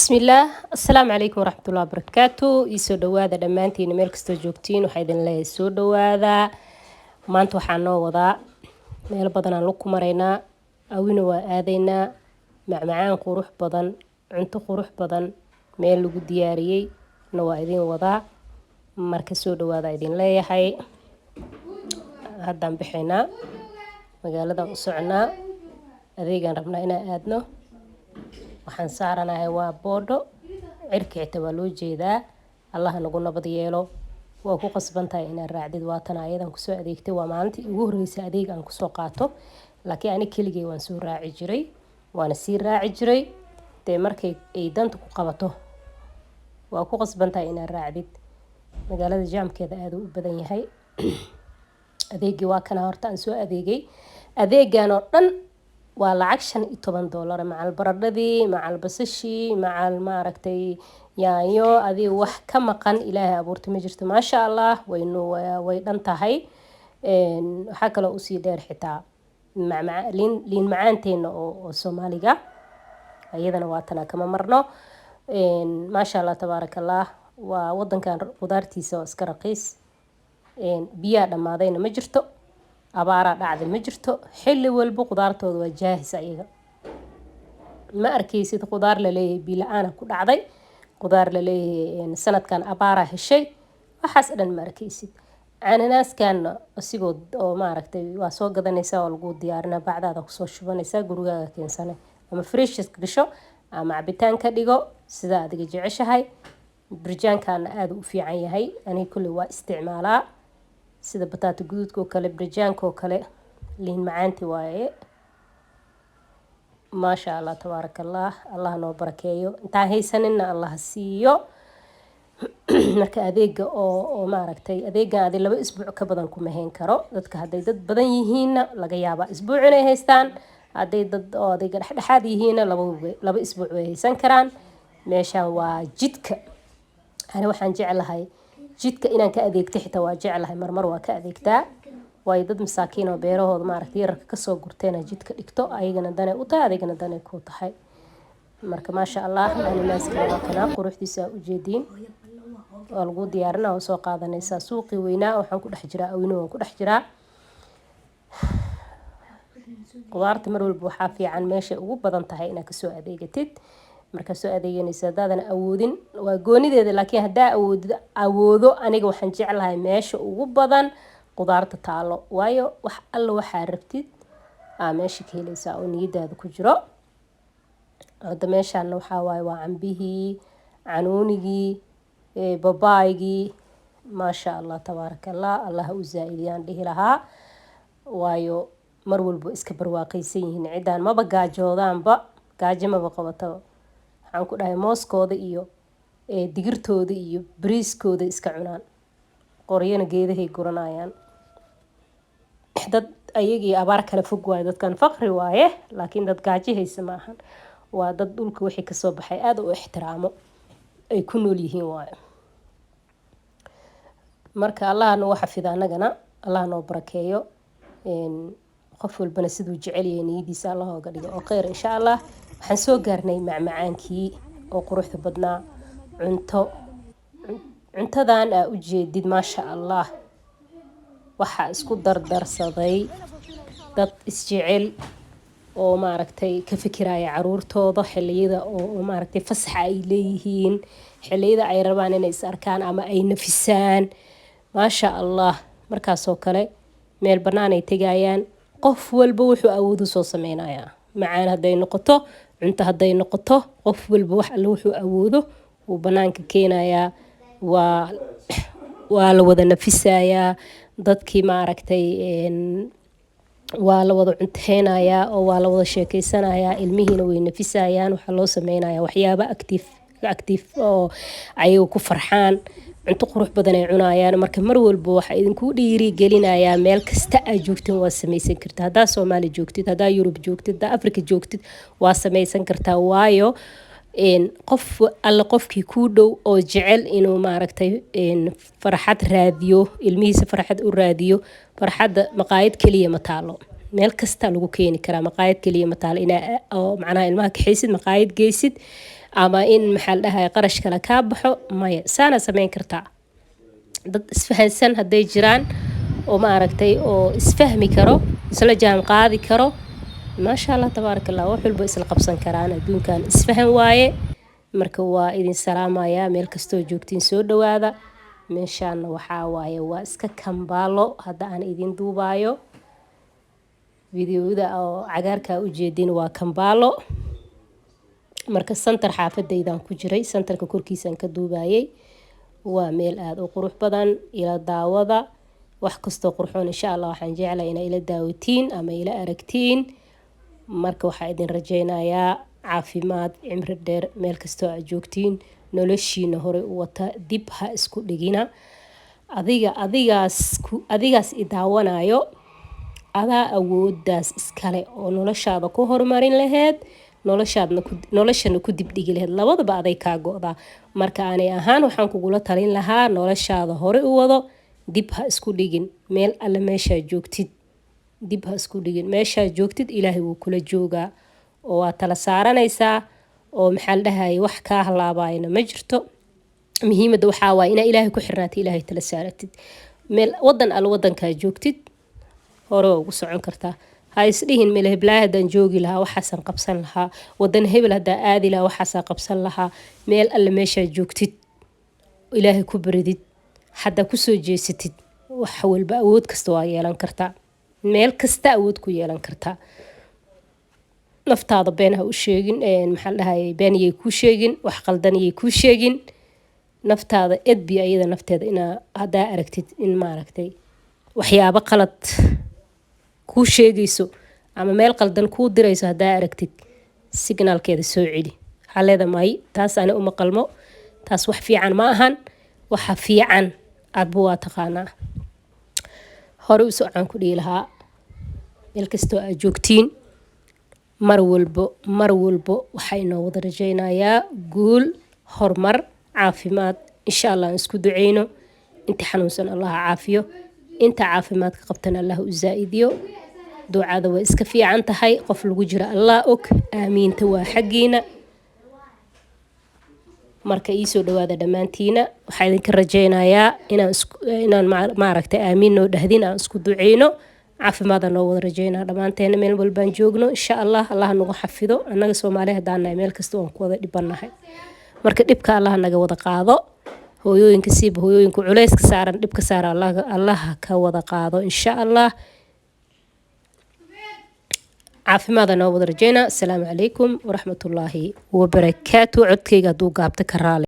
Bismillaah, assalaamu calaykum waraxmatullahi wabarakaatu. Iisoo dhawaada dhammaantiina meel kastoo joogtiin. Waxaa idin leeyahay soo dhawaada. Maanta waxaa noo wadaa meelo badanaan lug ku maraynaa, awina waa aadaynaa. Macmacaan qurux badan, cunto qurux badan meel lagu diyaariyey na waa idin wadaa. Marka soo dhawaada idin leeyahay. Haddaan bixaynaa, magaaladan u soconaa, adeegaan rabnaa inaan aadno. Waxaan saaranahay waa boodho, cirka xitaa waa loo jeedaa. Allaha nagu nabad yeelo. Waa ku qasban tahay inaad raacdid. Waatana ayadan kusoo adeegtay. Waa maalintii ugu horreysay adeeg aan kusoo qaato, laakiin ani keligay waan soo raaci jiray, waana sii raaci jiray. Dee markay ay danta ku qabato, waa ku qasban tahay inaad raacdid. Magaalada jaamkeeda aada u badan yahay. Adeegii waa kana. Horta aan soo adeegay. Adeegan oo dhan waa lacag $15, macal baradhadii, macal basashii, macal maaragtay yaanyo. Adiga wax ka maqan Ilaahay abuurta ma jirto. Maasha Allah, waynu way dhan tahay. Waxaa kaloo usii dheer xitaa liin, liin macaanteena oo Soomaaliga, iyadana waa tanaa, kama marno. Maasha Allah, tabaaraka Allah. Waa wadankan qudaartiisa waa iska raqiis. Biyaa dhammaadayna ma jirto, abaaraa dhacda ma jirto. Xilli walba qudaartooda waa jaahis. Ayaga ma arkeysid qudaar laleeyahay biyo la-aana ku dhacday, qudaar laleeyahay sanadkan abaaraa heshay, waxaas dhan ma arkeysid. Cananaaskanna isigoo oo maaragtay waa soo gadanaysaa oo lagu diyaarinaa, bacdaada kusoo shubanaysaa, gurigaaga keensane, ama fridge gasho ama cabitaan ka dhigo, sida adiga jeceshahay. Birjaankaana aada u fiican yahay, aniga kulley waa isticmaalaa, sida bataata guduudka oo kale, birjaanka oo kale, liin macaanti waaye. Maasha Allah, tabaaraka Allah. Allah noo barakeeyo, intaan haysaninna Allah siiyo. Marka adeega oo maaragtay adeegan adi 2 isbuuc ka badan kuma hayn karo. Dadka hadday dad badan yihiinna, laga yaabaa isbuuc inay haystaan. Hadday dad oo adeega dhexdhexaad yihiinna, 2 isbuuc way haysan karaan. Meeshaan waa jidka. Ani waxaan jeclahay jidka inaan ka adeegto, xitaa waa jeclahay, marmar waa ka adeegtaa, waayo dad masaakiin oo beerahooda maaragtay yararka kasoo gurteena jidka dhigto, ayagana danay u tahay, adigana danay ku tahay. Marka maasha Allah, cananaaska waa kanaa, quruxdiisa aa ujeediin. Waa lagu diyaarina, waa soo qaadanaysaa. Suuqii weynaa waxaan ku dhex jiraa, awino waan ku dhex jiraa. Qudaarta mar walba waxaa fiican meeshay ugu badan tahay inaad kasoo adeegatid. Markaa soo adeeganaysa, haddaadan awoodin waa goonideeda, laakiin haddaa awoodid, awoodo, aniga waxaan jeclahay meesha ugu badan qudaarta taalo, waayo wax alla waxaa rabtid aa meesha ka helaysaa oo niyadaada ku jiro. Hadda meeshaana waxaa waaye waa cambihii, canuunigii, babaygii. Maasha Allah, tabaaraka Allah. Allah u zaa-idiyaan dhihi lahaa, waayo mar walba iska barwaaqaysan yihiin ciddaan, maba gaajoodaanba, gaajo maba qabataba. Waxaan ku dhahay mooskooda iyo digirtooda iyo bariiskooda iska cunaan, qoryana geedahay guranayaan. Dad ayagii abaar kala fog waayo. Dadkan faqri waaye, laakiin dad gaajo haysa ma ahan. Waa dad dhulka wixii kasoo baxay aada u ixtiraamo ay ku nool yihiin waayo. Marka Allaha nagu xafido, annagana Allah noo barakeeyo. Qof walbana siduu jecel yahay niyadiisa Allah ooga dhigo oo kheyr, insha Allah. Waxaan soo gaarnay macmacaankii oo quruxda badnaa. Cunto, cuntadan aa ujeedid, maasha Allah, waxaa isku dardarsaday dad isjecel oo maaragtay ka fikiraya caruurtooda xiliyada oo maaragtay fasaxa ay leeyihiin, xiliyada ay rabaan inay is arkaan ama ay nafisaan. Maasha Allah, markaasoo kale meel bannaan ay tegayaan, qof walba wuxuu awoodu soo sameynayaa. Macaan hadday noqoto, cunto hadday noqoto, qof walba wax alle wuxuu awoodo wuu banaanka keenayaa. Waa la wada nafisayaa dadkii, maaragtay, waa la wada cunteynayaa oo waa la wada sheekeysanayaa. Ilmihiina way nafisayaan. Waxaa loo sameynayaa waxyaabo active oo ayaga ku farxaan, cunto qurux badan ay cunayaan. Marka mar walba waxaa idinku dhiirigelinayaa, meel kasta aad joogtin waa sameysan kartaa. Haddaa Soomaali joogtid, haddaa Yurub joogtid, haddaa Africa joogtid, waa sameysan kartaa, waayo qof alle qofkii kuu dhow oo jecel inuu maaragtay farxad raadiyo, ilmihiisa farxad u raadiyo. Farxadda maqaayad keliya ma taalo, meel kasta lagu keeni karaa. Maqaayad keliya ma taalo inaa oo macnaha ilmaha kaxaysid, maqaayad geysid. Ama in, maxaa la dhahay, qarash kale kaa baxo. Maya, saana sameyn kartaa. Dad isfahansan hadday jiraan oo, maaragtay, oo isfahmi karo, isla jaan qaadi karo, maasha Allah, tabaaraka Allah, wax walba isla qabsan karaan. Adduunkan isfahan waaye. Marka waa idin salaamayaa meel kastoo joogtiin, soo dhawaada. Meeshaana waxaa waaye waa iska Kambaalo. Hadda aan idin duubaayo videoda oo cagaarka ujeedin waa Kambaalo. Marka center xaafadaydan ku jiray, centerka korkiisaan ka duubayay. Waa meel aada u qurux badan. Ila daawada wax kastoo qurxoon, insha Allah. Waxaan jeclay inaa ila daawatiin ama ila aragtiin. Marka waxaa idin rajeynayaa caafimaad, cimri dheer, meel kastoo aad joogtiin. Noloshiina horey u wata, dib ha isku dhigina. Adiga, adigaas i daawanayo, adaa awoodaas iskale oo noloshaada ku horumarin laheyd, noloshaadna noloshana ku dibdhigi laheyd. Labadaba aday kaa go-daa. Marka aanay ahaan waxaan kugula talin lahaa, noloshaada hore u wado, dib ha isku dhigin. Meel alle meeshaa joogtid, dib ha isku dhigin. Meeshaa joogtid Ilaahay wuu kula joogaa oo waa tala saaranaysaa oo, maxaa la dhahayay, wax kaa halaabayna ma jirto. Muhiimadda waxaa waaye inaa Ilaahay ku xirnaatid, Ilaahay tala saaratid. Meel wadan alle wadankaa joogtid, hore waa ugu socon kartaa. Ha isdhihin meel heblaay haddaan joogi lahaa waxaasaan qabsan lahaa, wadan hebel haddaan aadi lahaa waxaasaan qabsan lahaa. Meel alle meeshaa joogtid, Ilaahay ku baridid, haddaa kusoo jeesatid, wax walba awood kasta waa yeelan kartaa. Meel kasta awood ku yeelan kartaa. Naftaada been ha u sheegin. Maxaa la dhahayay, been yay kuu sheegin, wax qaldan yay kuu sheegin. Naftaada edbi ayada nafteeda inaa haddaa aragtid in, maaragtay, waxyaabo qalad kuu sheegayso ama meel qaldan kuu dirayso, haddaa aragtid, signaalkeeda soo celi. Waxaa leeda, may, taas ani uma qalmo, taas wax fiican ma ahan. Waxa fiican aadba waa taqaanaa. Hore u socaan ku dhihi lahaa meel kastoo aad joogtiin. Mar walbo, mar walbo waxaa inoo wada rajaynayaa guul, horumar, caafimaad, insha Allah. Aan isku duceyno. Inta xanuunsan Allah caafiyo, inta caafimaadka qabtana Allah u zaa-idiyo. Ducada way iska fiican tahay. Qof lagu jiro Allah og. Aamiinta waa xaggiina. Marka iisoo dhawaada dhammaantiina. Waxaa idinka rajaynayaa inaan, maaragtay, aamiin noo dhahdin, aan isku duceyno. Caafimaada noo wada rajeynaa dhammaanteena meel walbaan joogno, insha Allah. Allah nagu xafido. Annaga Soomaali haddaan nahay, meel kasta waan ku wada dhibannahay. Marka dhibka Allah naga wada qaado. Hooyooyinka siiba, hooyooyinka culeyska saaran, dhibka saaran Allah ka wada qaado, insha Allah. Caafimaada noo wada rajeynaa. Asalaamu calaykum waraxmatullaahi wabarakaatu. Codkayga hadduu gaabto, ka raali.